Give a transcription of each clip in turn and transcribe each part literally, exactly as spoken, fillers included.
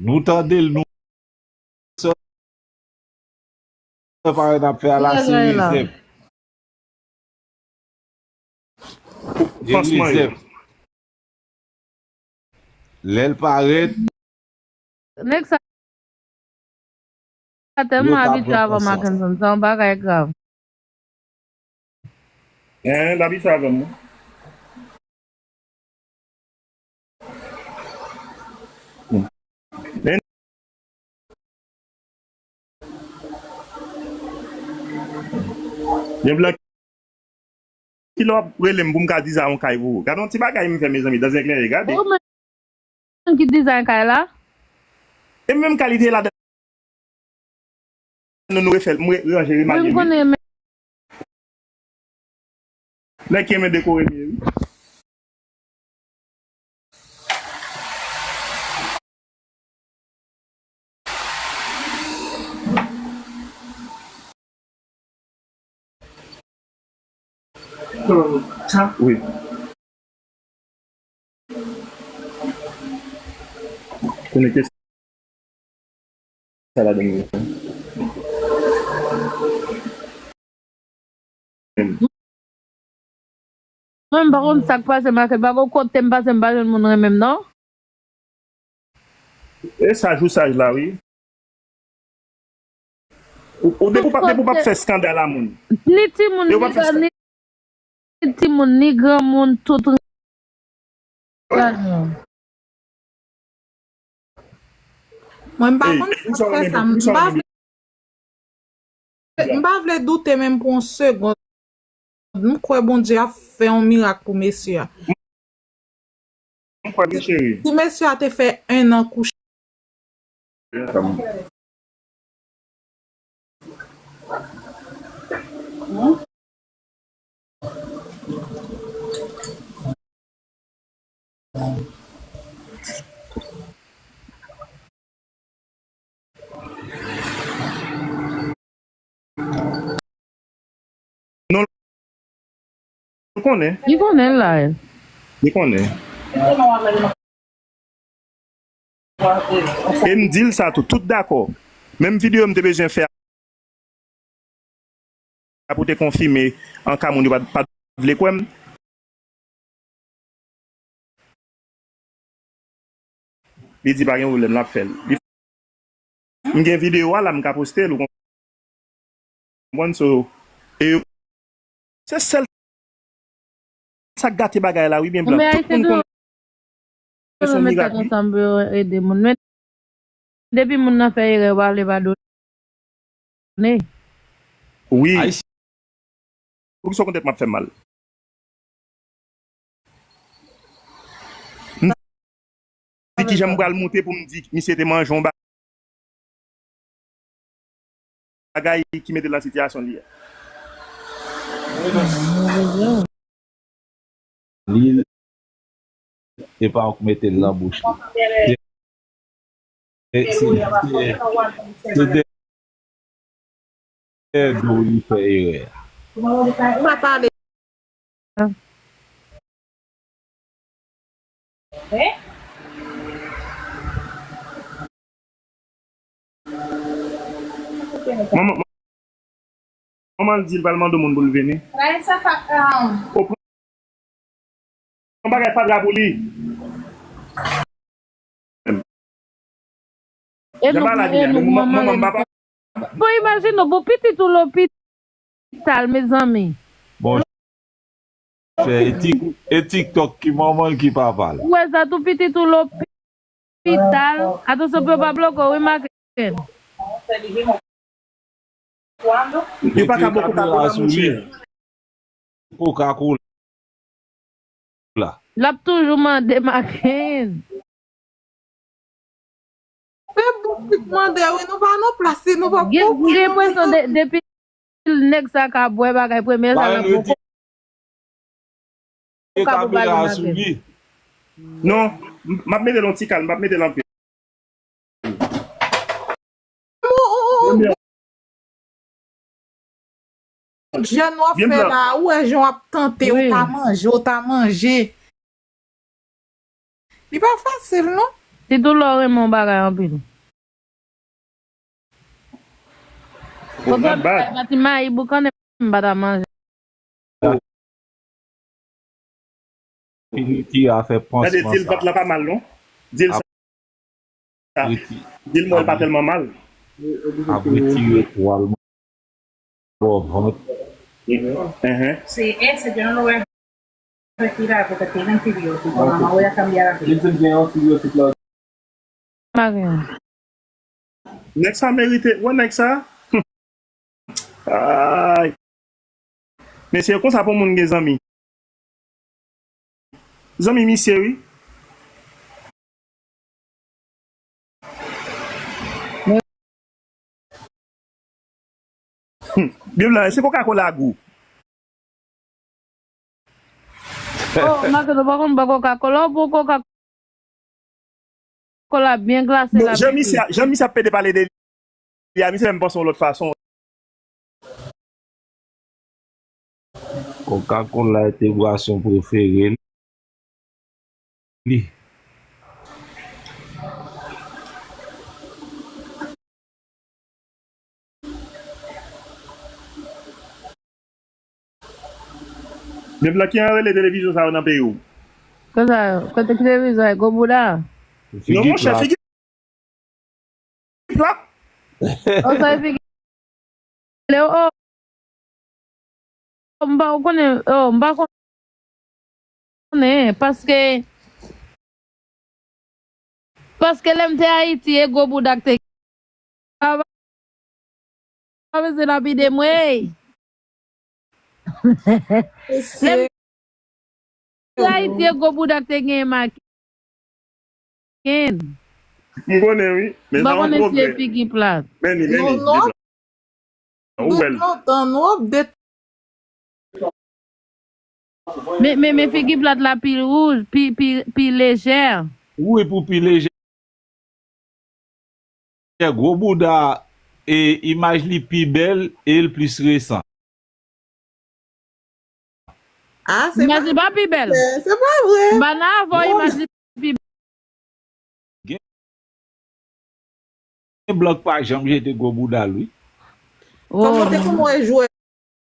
Nou tande l, nou sa parèt ap fè a la, se Joseph. Joseph. Lè l parèt. Nèg sa tèlman abitye avè Mackenson, se yon bagay grav. Hein, l abitye avè m. Men, men blan, kilè w ap rele m pou m ka dizayn yon kay pou ou? Gade yon ti bagay m fè, mezanmi, dans un clin d'œil, gade. Ou menm ki dizayn kay la? E menm kalite la, nou, nou refè l, m re-, ranje, remanye, wi. Nèg ki renmen dekore byen, wi. Wi. Konekte sa ladan wi. Mwen, m pa konn sa k pase, Markel. Pa gon kote m pase, m pa jwenn moun renmen m, non. E saj ou saj la, wi. Ou, ou, depi w pa, depi w p ap fè eskandal a moun. Ni timoun, ni gran, ni timoun, ni granmoun, tout. Mwen, m pa konn sa k fè sa. M pa vle, m pa vle doute menm pou yon segonn. M kwè Bondye ap fè yon mirak pou mesye a. M kwè wi, cheri. Si mesye a te fè en an kouche. Non, li konnen. Li konnen l la. Li konnen. E m di l sa tou, tout dakò. Menm videyo m te bezwen fè a pou te konfime an ka moun yo pa t, pa t vle kwè m. Li di pa gen pwoblèm, l ap fè l. Li, m gen videyo a la, m ka poste l, ou konprann, so, e yo, se sèl sa k gate bagay la, wi, byen blan. Tout moun konnen se yon mirak, wi. Ansanm pou yo ede moun. Men depi moun nan fè erè, yo pa vle padone. Wi. Poukisa w konn tèt m ap fè m mal? M di kijan m pral moute pou m di misye te manje yon bagay ki mete l nan sitiyasyon li a. Li, e pa ou k mete l nan bouch li. Se, se, se, se de, dèyè do li fè erè a. Pa pale. Manman, manman l di l pral mande moun pou l vini. Yon bagay fatra pou li. E nou, e nou, manman l. Bon, imajine w, bon, pitit ou lopital, mezanmi. Bon, chè, e Tik-, e TikTok ki manman l ki papa l. Ou wè sa tou, pitit ou lopital. Atansyon pou yo pa bloke w, wi, Maken. Yo pa ka bwè Coca-Cola, monchè. Coca-Cola. L ap toujou mande Maken. Se bout ki mande, wi, nou pa nan plas li, nou pa gen, gen enpresyon de, depi nèg sa ka bwè bagay, premye sa l ap bwè. Ou ka pou pale Maken. Non, m, m ap mete l yon ti kal, m p ap mete l anpil. Jèn w ap fè la, ou wè jan w ap tante, ou ta manje, ou ta manje. Li pa fasil, non. Sitou lè w renmen yon bagay anpil. Kote w bay pati mayi boukannen m pa ta manje. Fini ti a fè pansman sa. Gade, di l vant la pa mal, non? Di l sa. Di l mwen l pa tèlman mal. Ap retire twal bò vant. Se ese, yo no lo voy a retirar porque tiene antibiótico. Mamá, voy a cambiar aquí. Nèg sa merite, wè nèg sa. Ay. Mesye, konsa pou moun gen zanmi. Zanmi misye, wi. Hmm. Bib la, se Coca-Cola gou. Oh, Marc, nou pa konn bwè Coca-Cola, ou bon Coca-Cola byen glase. Non, la jan misye, jan misye ap pede pale de li a, misye menm panse yon lòt fason. Coca-Cola e te bwason prefere li. Men blan ki an rele televizyon sa yo nan peyi w? Kote, kote ki televizyon e gwo bouda? Non, monchè, figi plat. Konsa e figi. Leo, oh, m pa konnen, oh, m pa konnen, paske, paske lè m te Ayiti, e gwo bouda k te, pa, pa bezwen lapide m, wi. Lè m te Ayiti, e gwo bouda k te genyen m a Ken. M konnen, wi. Men sa yon pwogrè. M pa konnen si e figi plat. Men li, men li, non, non. Ou wè l. Lontan, nou update. Men, men, men figi plat la pi wouj, pi, pi, pi lejè. Wi, pou pi lejè. Gwo bouda, e, imaj li pi bèl e l plis resan. Ah, se pa, imaj li pa pi bèl. Se pa vre. M pa nan avè w, imaj li pi bèl. Gen blan k pa janm jete gwo bouda l, wi. Kòman w te konn wè jwè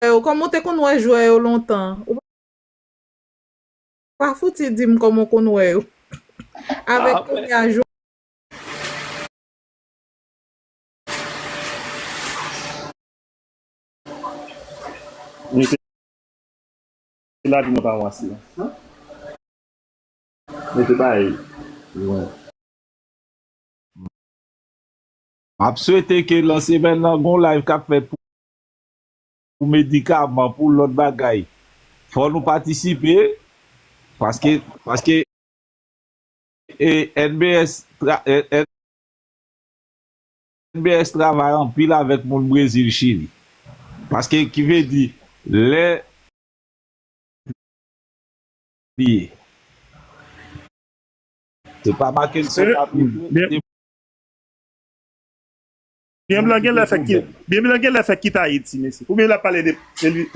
yo? Kòman w te konn wè jwè yo lontan? Ou pa fouti di m kòman w konn wè yo. Avèk kounye a jwè. Mete lavi nou pa ranse. Mete bay lwen. M ap swete ke nan semèn nan, gon live k ap fèt pou, pou medikaman, pou lòt bagay. Fò nou patisipe, paske, paske, e, N B S tra-, e, N B S travay anpil avèk moun Brezil, Chili. Paske, ki vle di, lè li ye. Se pa make l sou papye. Byen blan gen lè fèk kit, byen blan gen lè fèk kit Ayiti, mesye. Oubyen l ap pale de tele-,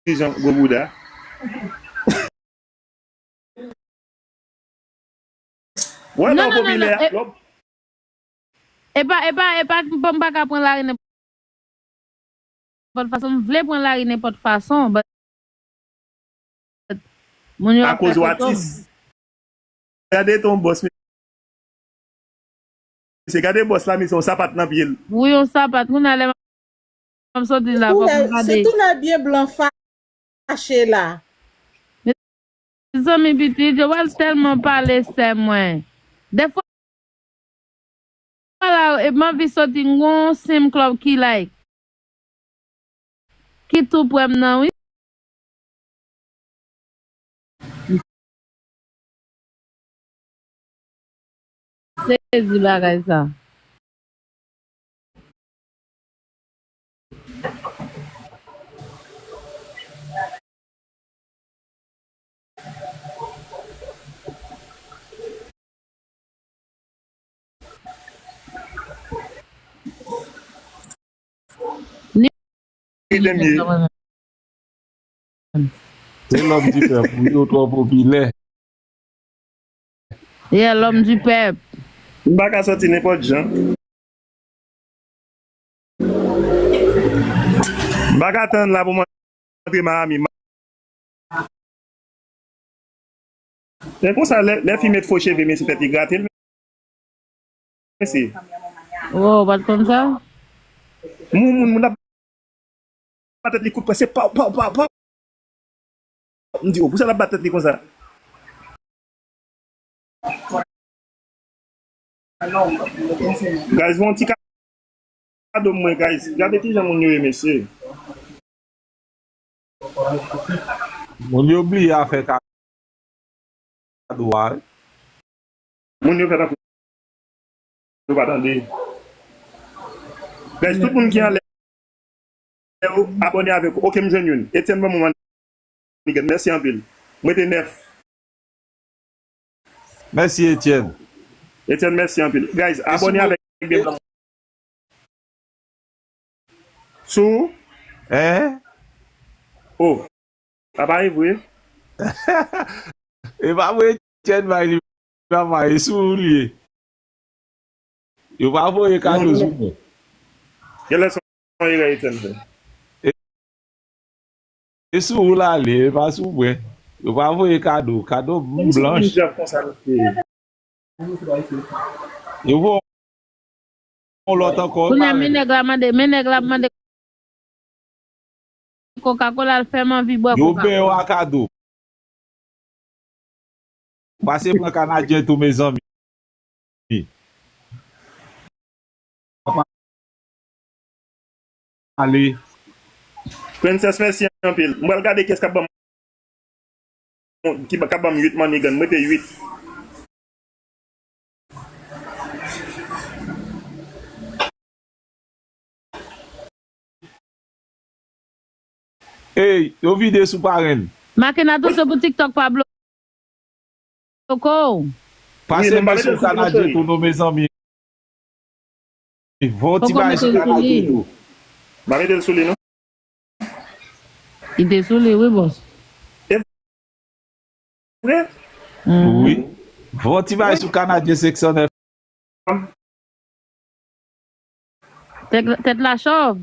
televizyon gwo bouda. Wè non, non, non, popilè non, a, e, lòm. E pa, e pa, e pa, m pa ka pran lari nenpòt fason. M vle pran lari nenpòt fason, but moun yo ap fè kotom. Akoz w atis. Gade ton bòs, mesye, gade bòs la, misye yon sapat nan pye l. Wi, yon sapat. Kounye a lè m ap soti la, fòk m gade. Sitou lè byen blan fache la. Mezanmi, pitit, Joel tèlman pale, sè mwen. Dèfwa la, e m anvi soti, m gon sim club ki like. Ki tou prè m nan, wi. Sezi bagay sa. Ni Se lòm di pèp ou yo twò popilè. Yeah, l'homme du peuple. M pa ka sòti nenpòt jan. M pa ka tann la pou m antre Miami. Men konsa, lè, lè fi met fo cheve, mesye, tèt li grate l, mesye. Wow, ou pa t konn sa? Moun, moun, moun ap bat tèt li kout pwen, se paw, paw, paw, paw. M di, oh, pou sa l ap bat tèt li konsa? Guys, yon ti kado mwen, guys. Gade kijan moun yo ye, mesye. Moun yo bliye afè kado a, wi. Moun yo fè tankou yo pa tande. Guys, tout moun ki anlè yo abòne avèk ou. Ok, m jwenn youn. Etienne, ban mwen manigan. Mèsi anpil. M rete nèf. Mèsi, Etienne. Etienne, mèsi anpil. Guys, abòne avèk Big Bang. Sou? Hein? Oh, sa pa vre. E pa vre, Etienne bay li travay, e sou ou li ye. Yo pa voye kado sou mwen. Genlè se yon erè Etienne fè. E sou ou l ale, e pa sou mwen. Yo pa voye kado, kado m blanch. Yo voye yon lòt ankò. Kounye a, men nèg la mande, men nèg la mande Coca-Cola, l fè m anvi bwè Coca-Cola. Yo ben yo a kado. Pase pran Kanadyen tou, mezanmi. Ale. Princess, mèsi anpil. M pral gade kiyès k ap ban m, ki, k ap ban m uit manigan. M rete uit. Ey, yo vide sou parenn. Make n atansyon pou TikTok pa bloke w. Pase mwen sou Kanadyen tou non, mezanmi. Voye yon ti bagay sou Kanadyen tou. M pa mete l sou li, non. Li te sou li, wi, bòs. Vre? Wi. Voye yon ti bagay sou Kanadyen senk san nèf. Tèt, tèt la chòv.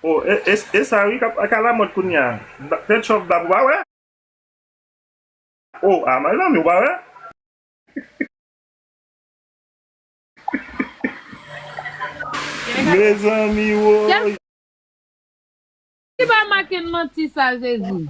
Oh, e, e, e sa wi k ap, k ap alamòd kounye a. Tèt chòv bab, ou pa wè? Oh, a, mezanmi, ou pa wè? Mezanmi, woy. Ki pa make n manti sa, Jezi?